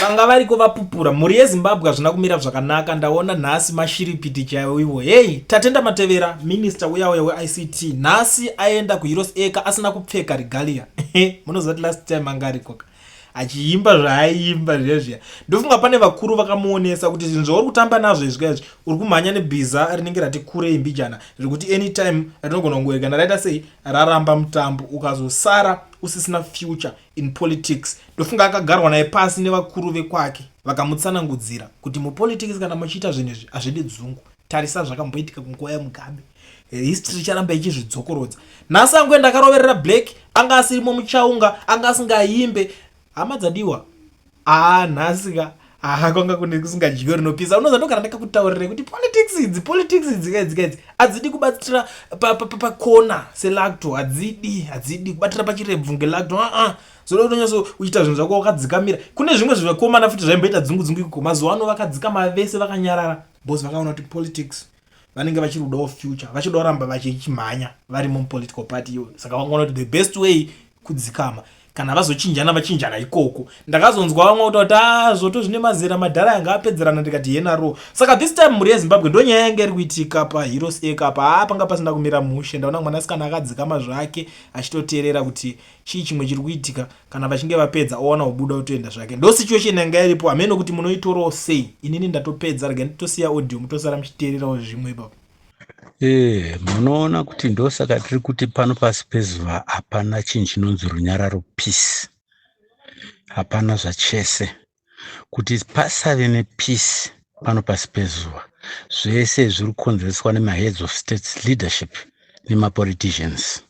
Vanga variko vapupura. Mhuri yeZimbabwe hazvina kumira zvakanaka ndaona nhasi mashiripiti chaiwo. Hey, Tatenda Matevera, minister uya uya weICT, nhasi aenda kuHeroes Acre asina kupfeka regalia. Munoziva kuti last time anga ariko ka achiimba zvaaiimba zviya zviya. Ndofunga pane vakuru vakamuonesa kuti zvinhu zvauri kutamba nazvo izvi izvi uri kumhanya nebhiza rinenge rati kurei mbijana zvekuti anytime rinogona kungoerekana raita sei raramba mutambo ukazosara usisina future in politics. Ndofunga akagarwa naye pasi nevakuru vekwake vakamutsanangudzira kuti mupolitics kana muchiita zvinhu izvi hazvidi dzungu. Tarisa zvakamboitika kunguva yaMugabe. History icharamba ichizvidzokorodza. Nhasi angoenda akaroverera black, anga asirimo muchaunga, anga asingaimbe. Hama dzadiwa, aa nhasi ka aha kwanga kune kusingadyiwe rinopisa. Unoziva ndogara ndakakutaurira kuti politics idzi, politics idzi ka idzi ka idzi hadzidi kubatira pakona selacto, hadzidi, hadzidi kubatira pachirebvu ngelacto. Aa zoda kutonyatso uchiita zvinhu zvako wakadzikamira. Kune zvimwe zvivakomana futi zvaimboita dzungu dzungu ikoko, mazuva ano vakadzikama vese vakanyarara because vakaona kuti politics vanenge vachiri kudawo future, vachida kuramba vachichimhanya varimo mupolitical party iyoyo. Saka vangoona kuti the best way kudzikama. Kana vazochinjana vachinjana ikoko. Ndakazonzwa vamwe kuti kuti ah zvoto zvine mazera madhara anga apedzerana ndikati yenaro. Saka this time mhuri yeZimbabwe ndonyaya yanga iri kuitika pa Heroes Acre apa. Ah panga pasina kumira mushe. Ndaona mwanasikana akadzikama zvake achitoteerera kuti chii chimwe chiri kuitika. Kana vachinge vapedza owana kubuda otoenda zvake. Ndo situation yanga iripo. Hameno kuti munoitorawo sei. Inini ndatopedza rega nditosiya audio mutosara muchiteererawo zvimwe ipapo. Munoona kuti ndosaka tiri kuti pano pasi pezuva hapana chinhu chinonzi runyararo peace. Hapana zvachese. Kuti pasave nepeace pano pasi pezuva, zvese zviri kukonzereswa nemaheads of states leadership nemapoliticians.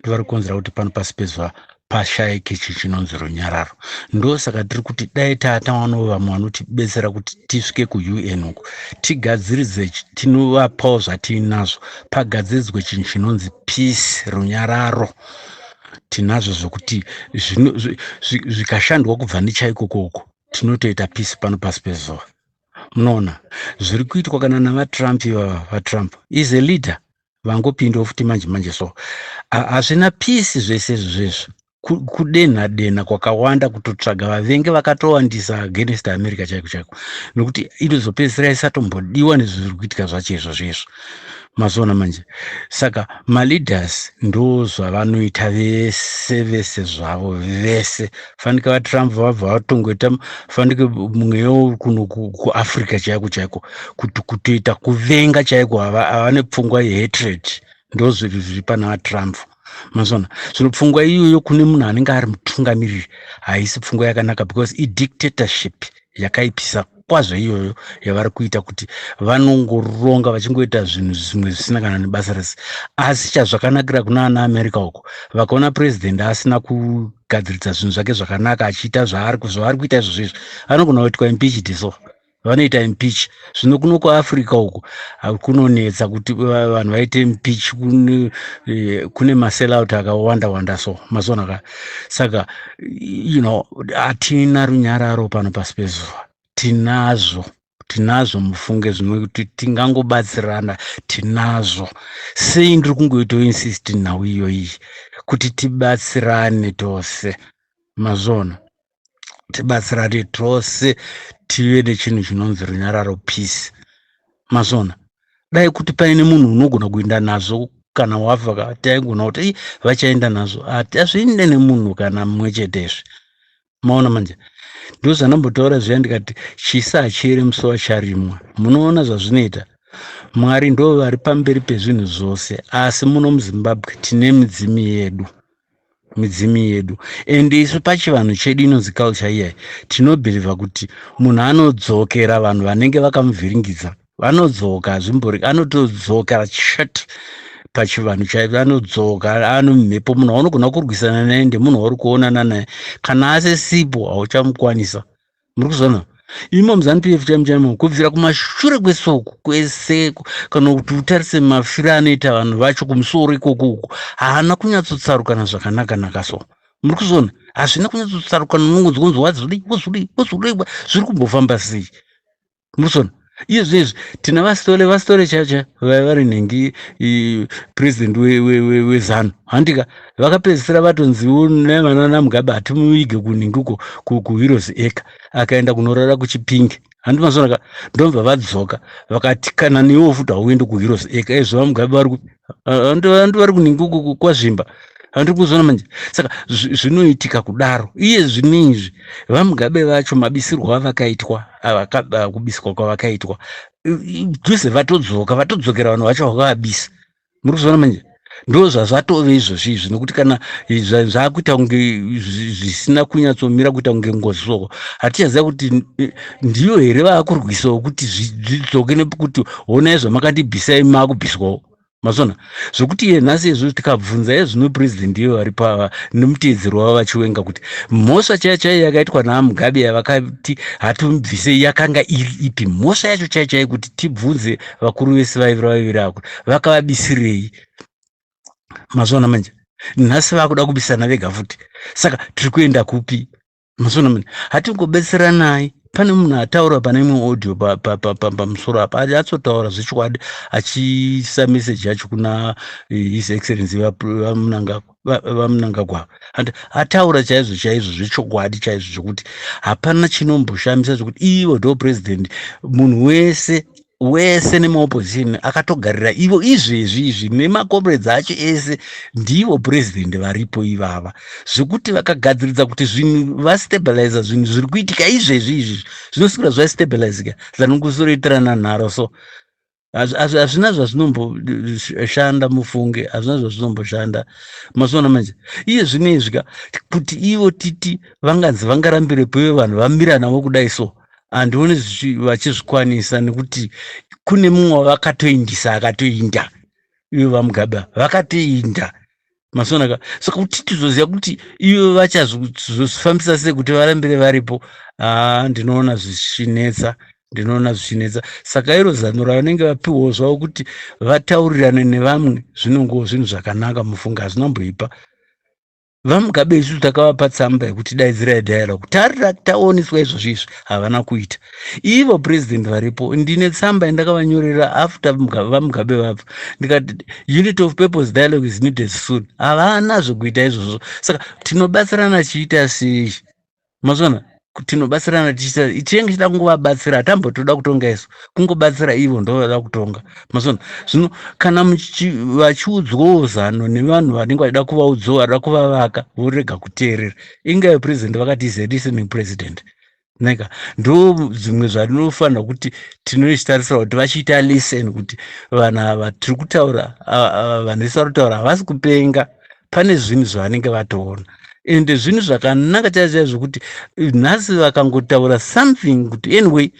Ndovari kukonzera kuti pano pasi pezuva pashaike chinhu chinonzi runyararo. Ndosaka tiri kuti dai tatawanawo vamwe vanotibetsera kuti tisvike kuUN uku tigadziridze, tinovapawo zvatiinazvo, pagadziridzwe chinhu chinonzi peace, runyararo. Tinazvo zvokuti zvikashandwa kubva nechaikoko uko tinotoita peace pano pasi pezuva. Munoona zviri kuitwa kana navaTrump ivava. VaTrump is a leader, vangopindawo futi manje manje, so hazvina peace zvese izvozvo. Kudenha denha kwakawanda, kutotsvaga vavengi vakatowandisa against America chaiko chaiko, nokuti inozopedzisira isatombodiwa nezviri kuitika zvacho izvozvo izvo. Mazoona manje. Saka maleaders ndo zvavanoita vese vese zvavo vese. Fanike vaTrump vabva vatongoita fanike mweyo kuno kuAfrica chaiko chaiko, kuti kutoita kuvenga chaiko, havane pfungwa yehatred. Ndo zviri zviri pana vaTrump. Mazona zvino pfungwa iyoyo kune munhu anenge ari mutungamiriri haisi pfungwa yakanaka, because idictatorship yakaipisa kwazvo iyoyo yavari kuita, kuti vanongoronga vachingoita zvinhu zvimwe zvisina kana nebasa rese. Asi chazvakanakira kuna ana America uko, vakaona president asina kugadziridza zvinhu zvake zvakanaka, achiita zvaari kuita izvozvo izvo, anogona kuitwa impeached. So vanoita impeach. Zvino kuno kuAfrica uku kunonetsa kuti vanhu vaite impeach. Kune masellout akawanda wanda, so mazoona ka. Saka hatina runyararo pano pasi pezuva. Tinazvo, tinazvo mufunge zvimwe kuti tingangobatsirana. Tinazvo sei? Ndiri kungoitawo insist nhau iyoyi kuti tibatsirane tose. Mazona, tibatsirane tose tive nechinhu chinonzi runyararo, peace. Mazona, dai kuti paine munhu unogona kuenda nazvo kana wafa, taigona kuti vachaenda nazvo. Hazviinde nemunhu kana mumwe chete izvi. Maona manje, ndo zvandambotaura zviya ndikati chisa hachiyeri musi wacharimwa. Munoona zvazvinoita. Mwari ndo vari pamberi pezvinhu zvose, asi muno muZimbabwe tine midzimu yedu, midzimu yedu, and isu pachivanhu chedu inonzi culture iyai, tinobhilivha kuti munhu anodzokera. Vanhu vanenge vakamuvhiringidza vanodzoka, zvimbori anotodzokera chete. Pachivanhu chaivo anodzoka ano mhepo. Munhu waunogona kurwisana naye ndemunhu wauri kuonana naye. Kana asisipo hauchamukwanisa. Muri kuzona imo muZANU PF chaimo chaimo, kubvira kumashure kwesoko kwese, kana kuti utarise mafiro anoita vanhu vacho kumusoro ikoko uko, haana kunyatsotsarukana zvakanaka naka. So muri kuzona hazvina kunyatsotsarukana. Unongonzwa wazodii, wazodii, wazodii, zviri kumbofamba sei? Muri kuzona. Iye zvinezvi tina vaSitole, vaSitole chacha vaiva vari nhingi president weZANU, handika? Vakapedzisira vatonziwo nevana naMugabe, hatimuige kunhingi uko kuHeroes Acre. Akaenda kunorara kuChipinge, handi mazonaka? Ndobva vadzoka vakati, kana newo futi hauendi kuHeroes Acre. Ezvo vaMugabe vari handi vari kunhingi uko kwaZvimba, handiri kuzona manje? Saka zvinoitika kudaro. Iye zvinezvi vaMugabe vacho mabisirwo avakaitwa, kubiswa kwavakaitwa dhuze, vatodzoka, vatodzokera vanhu vacho vakavabisa. Muri kuzona manje? Ndo zvazvatove izvozvi izvi, nokuti kana zvaakuita kunge zvisina kunyatsomira, kuita kunge ngozi soko, hatichaziva kuti ndiyo here vaakurwisawo kuti zvidzoke, nekuti honai zvamakandibvisai, maakubviswawo. Mazona zvokuti iye nhasi izvo tikabvunza iye zvino purezidendi iyo vari pava nemuteedzero wavo vaChiwenga kuti mhosva chaiyo chaiyo yakaitwa naaMugabe yavakati hatimubvisei yakanga iri ipi, mhosva yacho chaiyo chaiyo, kuti tibvunze vakuru vese vaivira vaviri avo vakavabisirei. Mazona manje, nhasi vakuda kubisana vega futi. Saka tiri kuenda kupi? Mazona manje, hatingobetseranai. Pane munhu ataura pane imwe audio pamusoro apa, atsotaura zvechokwadi, achiisa meseji yacho kuna His Excellency vaMnangagwa. And ataura chaizvo chaizvo zvechokwadi chaizvo, zvokuti hapana chinomboshamisa, zvokuti ivo ndo president, munhu wese wese nemaopposition akatogarira ivo izvezvi izvi, nemacomrades acho ese, ndivo purezidendi varipo ivava, zvekuti vakagadziridza kuti zvinhu vastabiliza, zvinhu zviri kuitika izvezvi izvi zvinosvikira zvastabilizika than kusoroitirana nharo. So hazvina zvazvinomboshanda, mufunge, hazvina zvazvinomboshanda. Mazuva manje iye zvino ka kuti ivo titi vanganzi vangarambirepo ivo vanhu vamira navo kudai, so handioni vachizvikwanisa, nekuti kune mumwe wavakatoindisa, akatoinda ivo vaMugabe vakatoinda. Masonaka, saka kuti tizoziva kuti ivo vachazofambisa sei kuti varambire varipo, haa, ndinoona zvichinetsa, ndinoona zvichinetsa. Saka iro zano ravanenge vapiwawo zvavo kuti vataurirane nevamwe, zvinongowo zvinhu zvakanaka, mufunga, hazvinomboipa. VaMugabe isusu takavapa tsamba yekuti daidzirai dialogue, tarira taoneswa izvozvo izvi, havana kuita. Ivo president varipo, ndine tsamba yandakavanyorera after vaMugabe vabva, ndikati unity of purpose dialogue is needed soon. Havana zvokuita izvozvo. Saka tinobatsirana chiita sei? Mazona, tinobatsirana tichiita, tinenge tichida kungovabatsira, hatambotoda kutonga isu, kungobatsira ivo ndo vada kutonga. Mazona, zvino kana vachiudzwawo zano nevanhu vanenge vachida kuvaudzawo, varida kuvavaka, vorega kuteerera. Ingave president vakati is a listening president neka, ndo zvimwe zvatinofanira kuti tinochitarisira kuti vachiita listen, kuti vanhu ava tiri kutaura, vanhu vese vari kutaura havasi kupenga, pane zvinhu zvavanenge vatoona. Ende zvinhu zvakanaka chaizvo chaizvo kuti nhasi vakangotaura something kuti anyway,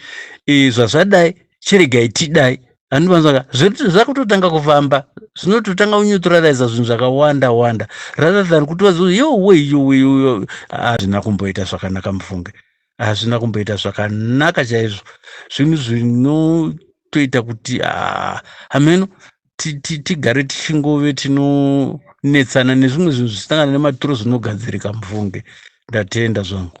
zvazvadai, chiregai tidai, handivanzwaka, zvakutotanga kufamba, zvinototanga kuneutraliza zvinhu zvakawanda wanda, rather than kuti vazi yowe yowe yowe. Hazvina kumboita zvakanaka, mufunge, hazvina kumboita zvakanaka chaizvo. Zvinhu zvinotoita kuti hameno tigare tichingove tinonetsana nezvimwe zvinhu zvisangana nematuro, zvinogadzirika, mufunge. Ndatenda zvangu.